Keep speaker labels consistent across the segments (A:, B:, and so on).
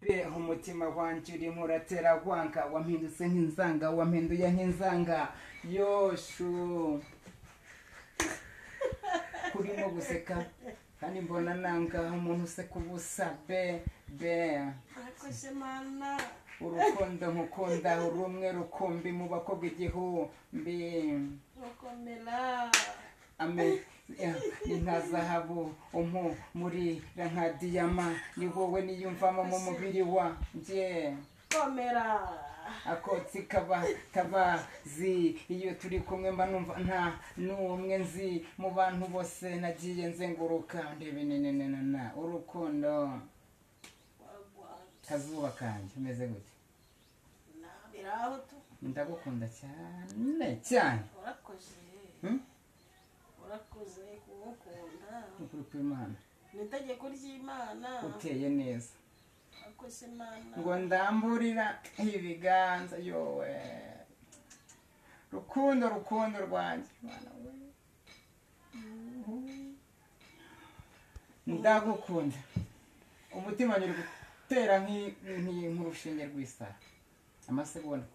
A: Be umutima wanjye urimo uratera wanga, wampindutse nk'inzanga, wampinduye nk'inzanga. Yoshu kurimo guseka kandi mbona nanga umuntu useka ubusa. Be be
B: Urakoze Mana.
A: Urukundo nkukunda urumwe rukumbi mu bakobwa igihumbi.
B: Ukomera.
A: Ame ni nka zahabu umpumurira nka diyama, ni wowe niyumvamo mu mubiri wanjye.
B: Komera.
A: Akotsi kaba tabazi iyo turi kumwe mba numva nta n'umwe nzi mu bantu bose nagiye nzenguruka ndebe nenenena urukundo. Kazuba kanjye umeze gute?
B: Biraho tu.
A: Ndagukunda cyane cyane.
B: Urakoze. Urakoze kumukunda.
A: Ukuri kw'Imana.
B: Ni itegeko ry'Imana.
A: Uteye neza.
B: Urakoze Imana.
A: Ngo ndamburira ibiganza yowe. Rukundo rukundo rwanjye. Imana we. Ndagukunda. Umutima wanjye uri gutera nk'urushinge rw'isaha. Amasegonda.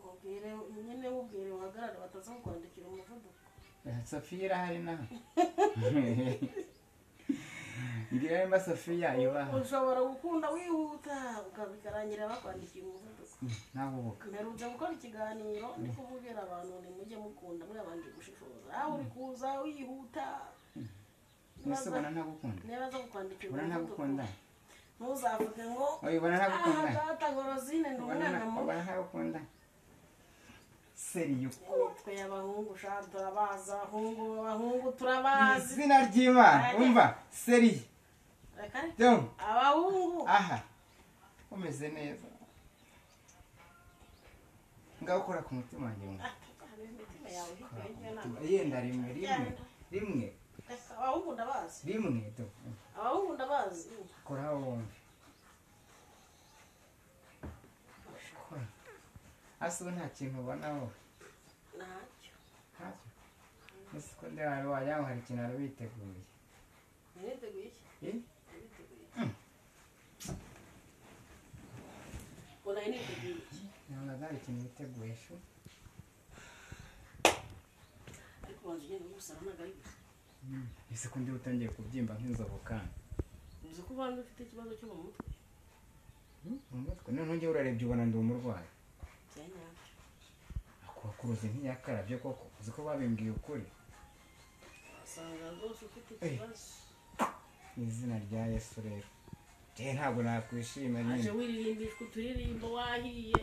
B: Ubwire nyine, ubwire uhagarare bataza kukwandikira umuvuduko.
A: Sofiya irahari nawe. Ngira nimba Sofiya yubaha.
B: Ushobora gukunda wihuta ukabikarangira bakwandikiye umuvuduko.
A: Nahubuka.
B: Mperutse gukora ikiganiro ndi kubwira abantu nti mujye mukunda mwabanje gushishoza. Aho uri kuza wihuta.
A: Ese ubona ntagukunda?
B: Niba aza kukwandikira
A: Ubona
B: umuvuduko.
A: ntagukunda?
B: Ntuzavuge ngo
A: Oya, ubona ntagukunda?
B: Ah, data Gorozine ndi umwana mubi.
A: Ubona ntagukunda? Seriyo.
B: Imitwe y'abahungu sha turabazi, abahungu abahungu turabazi.
A: Izina ry'Imana, umva seriyo.
B: Reka
A: Dom.
B: Abahungu.
A: Aha. Umeze neza. Ngakora ku mutima wanjye ngo.
B: Imitima yawe
A: Yenda rimwe rimwe rimwe.
B: Abahungu ndabazi.
A: Rimwe do.
B: Abahungu ndabazi.
A: Kora wumve. Kora. Asa nta kintu ubona wowe.
B: Ntacyo.
A: Ntacyo. Ese ko ndeba wagira ngo hari ikintu wari witeguye.
B: Niteguye iki? Niteguye iki? Ubona niteguye iki?
A: Ntabwo hari ikintu witeguye shu.
B: Ariko banza ugenda gusara ntabwo ari gusa.
A: Ese ko ndi utangiye kubyimba nk'inzovu kandi.
B: Uzi ko ubanza ufite ikibazo cyo mu mutwe?
A: Mu mutwe? Noneho njyewe urarebye ubona ndi umurwayi.
B: Bya nyabyo.
A: Akuruzi ntiyakarabye koko, uzi ko babimbwiye ukuri.
B: Wasanga rwose ufite ikibazo.
A: Mu izina rya Yesu rero. Njyewe ntabwo nakwishima nyine.
B: Aje wiririmbishwa uturirimbo wahiye.